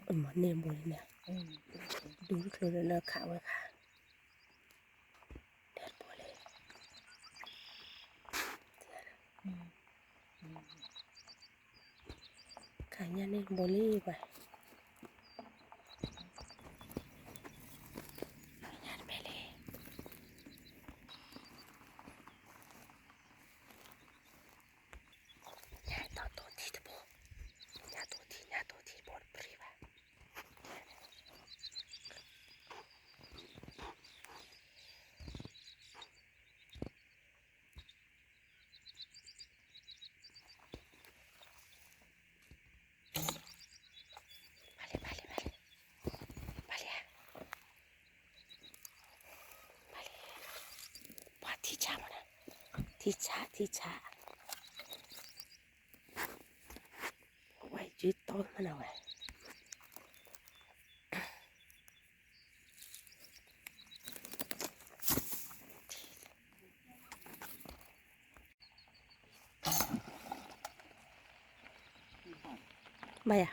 မ့ၢ်န့ၢ်တဘိလံန့ၣ်, ဒူတချုးလၢခးဝဲခါ, ဒဲတဘိလံ, ခးညၣ်န့ၢ်တဘိလံပှၤ, ခးညၣ်တဘ့ၣ်လံ, ညၣ်တိၢ်ထံတဘိ, ညၣ်တိၢ်ထံ ညၣ်တိၢ်ထံတဘိတပရံဘၣ်. ဘၣ်လံ ဘၣ်လံ ဘၣ်လံ, ဘၣ်လံဧါ, ဘၣ်လံ, ပှၤထံဆးမးနီၤ, ထံဆး ထံဆး, ဝဲယုၢ်တီမးနီၤဝဲ. ဘၣ်ယၤ,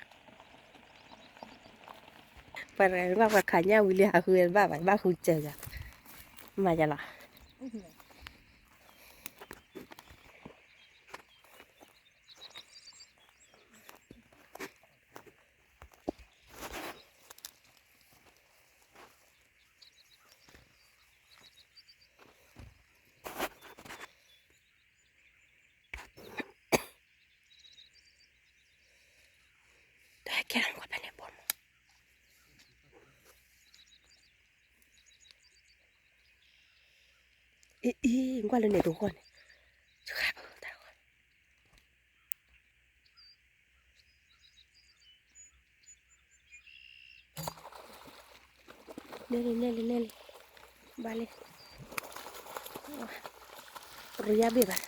ပှၤတဂၤဘၣ်ပှၤခးညၣ်ဝံၤလံ ဟးဃုဝဲတဘၣ်ဘၣ် ဘၣ်ဃုစၢၤယၤ, မၤယၤလီၤ. တၢ်ဟဲကဲထီၣ်ကွၢ်ဖဲန့ၣ်ဘိမး, အံၤ အံၤ ကွၢ်လၢန့ၣ်တဂီၢ်န့ၣ်, ဆှါပတၢ်တဂီၢ် နဲၣ်လံ နဲၣ်လံ နဲၣ်လံ, ဘၣ်လံ, ရူယါဘ့ၣ်ဘၣ်,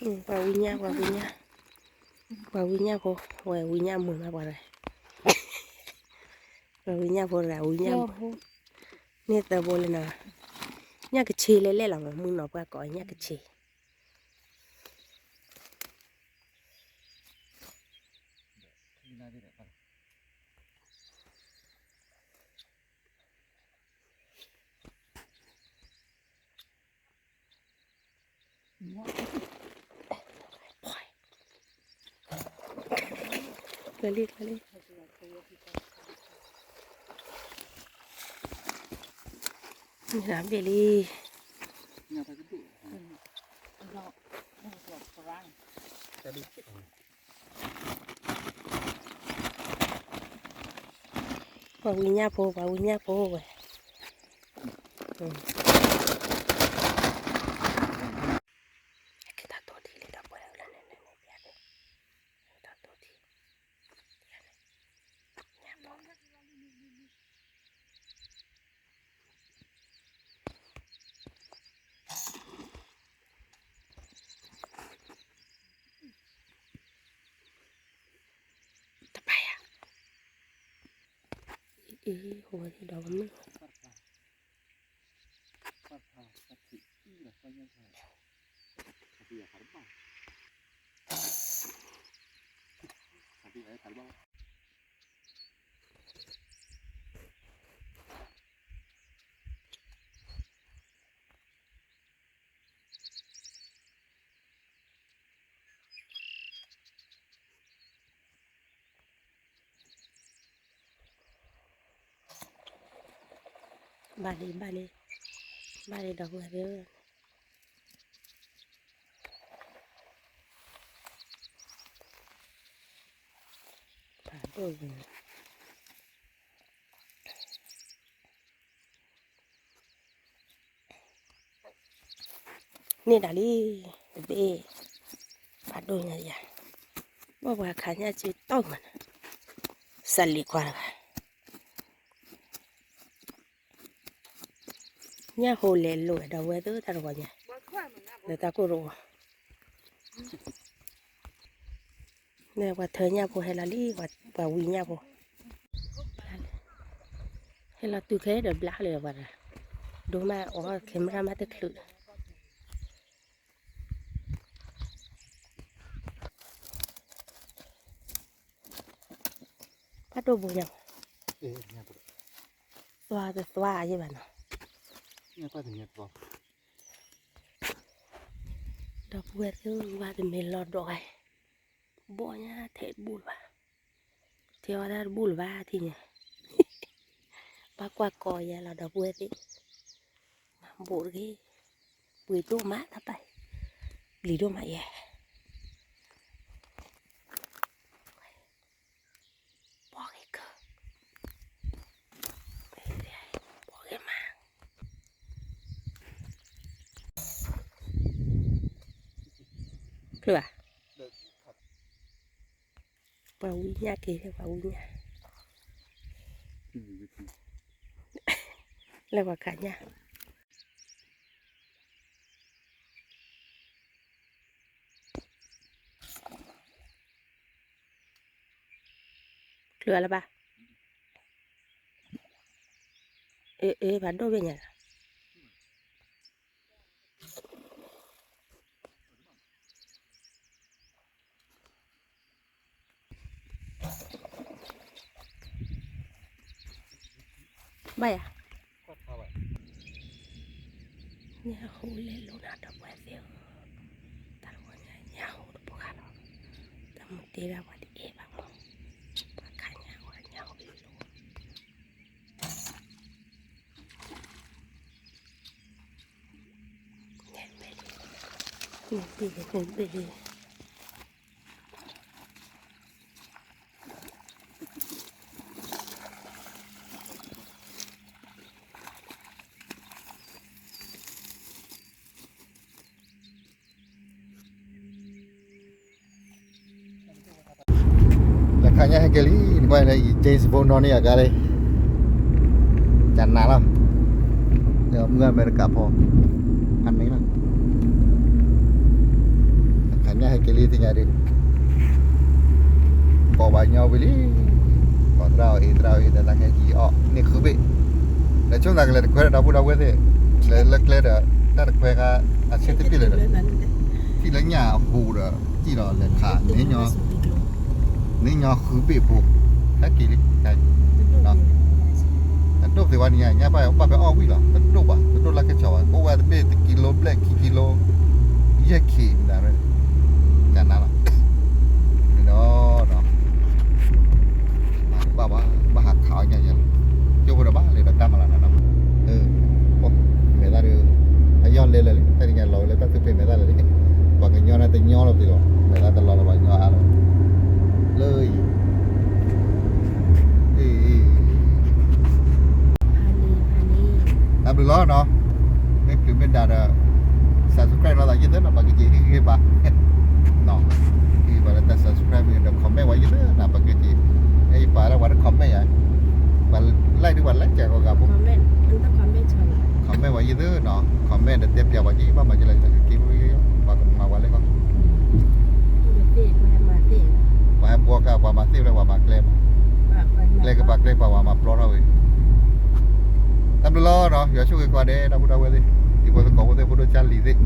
ပှၤဝံညၣ် ပှၤဝံညၣ်, ပှၤဝံညၣ်ဖိ, ဝဲဝံညၣ်မုာ်မးပှၤတဂၤ, ပှၤဝံညၣ်ဖိတဂၤ ဝံညၣ်မုာ်, န့ၢ်သၢဘိလၢနီၤ, ညၣ်ကဆ့လဲၤလဲၣ်လီၤမး မုၢ်နီၤပှၢ်ကိးညၣ်ကဆ့ ကျၢၤလံ ကျၢၤလံ, မ့ၢ်ဘ့ၣ်လံ. ပှၤဝံညၣ်ဖိ ပှၤဝံညၣ်ဖိဝဲ, ကတၢ်တိၢ်ထံလံဒီးပှၤလၢန့ၣ်န့ၣ်န့ၣ် ပျဲန့ၣ်, တၢ်တိၢ်ထံ, ညၣ်ဖိ တပာ်ယၤ, အ့ ဟိဝဲဒၣ်ဒီးဝဲမုၢ်, ဘၣ်လံ ဘၣ်လံ, ဘၣ်လံဒီပုၢ်ဝဲၢ်သ့ၣ်ဧၢ, ဖးဒိၣ်ဝဲ န့ၢ်ဒၣ်လံ, တဘ့ၣ်, ဖးဒိၣ်ညါယၤ, ဘၣ်ပှၤခးညၣ်စုတီၢ်မးနီၤ, စးလံၤခွါတဂၤ, ညၣ်ဟိလဲၤလိာ်ဒီပုၢ်ဝဲၢ်သ့ၣ်တၢ်တဂီၤညါ, လၢတၢ်ကိၢ်တအိၣ် န့ၣ် ပှၤထၢညၣ်ဖိဟဲလီၤလံ, ပှၤဝံညၣ်ဖိ, ဟဲလီၤတုၤခဲဒီးဘျါလံပှၤ, ဒိမးအီၤ camera မးတချုး, ဒိၣ်ဘိညါ, သွါတသွါယဲဘၣ်နီၤ, ဒီပုၢ်ဝဲၢ်သ့ၣ် ဝံၤဘၣ်တမ့ၢ်လီၤဒီးဂၤ, ဘီၣ်ညါထဲတဘူၣ်လၢၤဘၣ်, ထဲဝဲဒၣ်တဘူၣ်လၢၤဘၣ်ထံၣ်ညါ, ဘၣ်ကွၢ်ကီယဲလီၤ ဒီပုၢ်ဝဲၢ်သ့ၣ်, မၤဘူးတဂ့ၤ, ပှ့ၤဒိၣ်မးတၢ်ပာ်, ပျံၤဒိၣ်မးယဲ, ဘီၣ်ဂ့ၤကၢ, ဘီၣ်ဂ့ၤမး, ချၢဘၣ်, ပှၤဝံညၣ်က့ၤ ပှၤဝံညၣ်, လၢပှၤခးညၣ် ချၢလၢၤဘၣ်, အ့ အ့ ပှၤဒိၣ်ဘ့ၣ်ညါလီၤ, ဘၣ်ယၤ, ညၣ်ဟူးလဲၤလိာ်နၤဒီပုၢ်ဝဲၢ်သ့ၣ်ဧၢ, တၢ်တဝီညါညၣ်ဟူးတပူၤဃာ်လီၤ, တၢ်မ့ၢ်တ့ဒၣ်ပှၤတအဲၣ်ဘၣ်မး, ပှၤခးညၣ်ဝဲညၣ်ဟူးလဲၤလိာ်, န့ၣ်ဘ့ၣ်န့ၣ်ဘ့ၣ် လဲၤခးညၣ်ဟဲက့ၤလံ, နကွၢ်လၢ James Bond နီၢ်န့ၢ်အဂၤလံ, ကနၤလီၤ, မုၢ်အမဲရကၤဖိ, အန့ၣ်လီၤ, လဲၤခးညၣ်ဟဲက့ၤလံသ့ၣ်ညါဒုး, ကိးဘၣ်ညီဝံၤလံ, ကိးသရၣ်အီၤအ့ သရၣ်အီၤအ့ တၢ်ဟဲက့ၤအီၤန့ၣ်ဃုဘ့ၣ်, ဒီးဆိသးကလဲၤတခွဲဒီးဒီပုၢ်ဒီဝဲၢ်သ့ၣ်, လဲၤလၢကျဲဒီး တၢ်တခွဲခါ အဆ့တပ့ၢ်လၢၤဒီး, ထံၣ်လၢညၣ်အဟူးဒီး စံၣ်လီၤလဲၤခးန့ၣ်ညီ န့ၣ်ညီဃုဘ့ၣ်ဖိ, ဟဲက့ၤလံ, တဒိၣ်သ့ၣ်ဝဲန့ၣ်ညါ ညၣ်ဘၣ်ဘၣ်ဖဲအီၣ်ဝံၣ်လီၤ, တဒိၣ်ဘၣ် တဒိၣ်လၢကဆီဘၣ်, အိၣ်ဝဲတဘ့ၣ်တကံလိဘျဲၣ်ခံကံလိ, ယဲၢ်ခံမတၤ, ကနၤလီၤ, ဒီး ဘၣ်ဘၣ် ဘၣ်ဟးခးအီၣ်ညၣ်ယဲလီၤ, ကၠိဖိဒီးဘၣ်လဲၤဒီးတၢ်မၤလီၤနီၤ, မဲာ်သၣ်ဒီး အယီၢ်လဲၤလၢာ်လံ တၢ်တညါလီၤဝဲလၢတၢ်သူၣ်ဖျ့မဲာ်သၣ်လၢာ်လံ, ပှၤကညီန့ၣ်တညီလီၤသ့လီၤ, မဲာ်သၣ်တလီၤလၢၤပှၤကညီအါလီၤ, လၢအံၤ တၢ်ဘျုးလီၤနီၤ, မ့ၢ်ပျုၤမ့ၢ်ဒၣ်ဒီး subscribe လိာ်သးယသ့နီၤ ပှၤကက့ၤဟ့ၣ်ဂံၢ်ဟ့ၣ်ဘါ, ဟ့ၣ်ဂံၢ်ဟ့ၣ်ဘါလၢတၢ် subscribe ဒီး comment ဝဲယသ့နီၤ ပှၤကက့ၤ, အဲယပာ်လၢပှၤတ comment ယၤ, ပှၤ like ဒုးပှၤ like ကဲကီးဂၤဖိ, comment ဝဲယသ့နီၤ comment ဒီးတဲပျးပှၤက့ၤ ဘၣ်မၤက့ၤလၢက့ၤဖိ, ပှၤကမၤပှၤလဲၣ်ကီး, ပှၤဟဲဘှီကါ ပှၤမၤသ့ၣ်ဝဲ ပှၤမၤကျဲမး, ကျဲကပၤကျဲပှၤဝဲမၤပျီထီၣ်ဝဲ, တၢ်ဘျုးလီၤနီၤ ယွၤဆိၣ်ဂ့ၤကိးဂၤဒဲး ဒီပုၢ်ဒီဝဲၢ်သ့ၣ်, တံၤဖိသကိးဖိသ့ၣ် ဖိဒိၣ်ကၢ်လံၤသ့ၣ်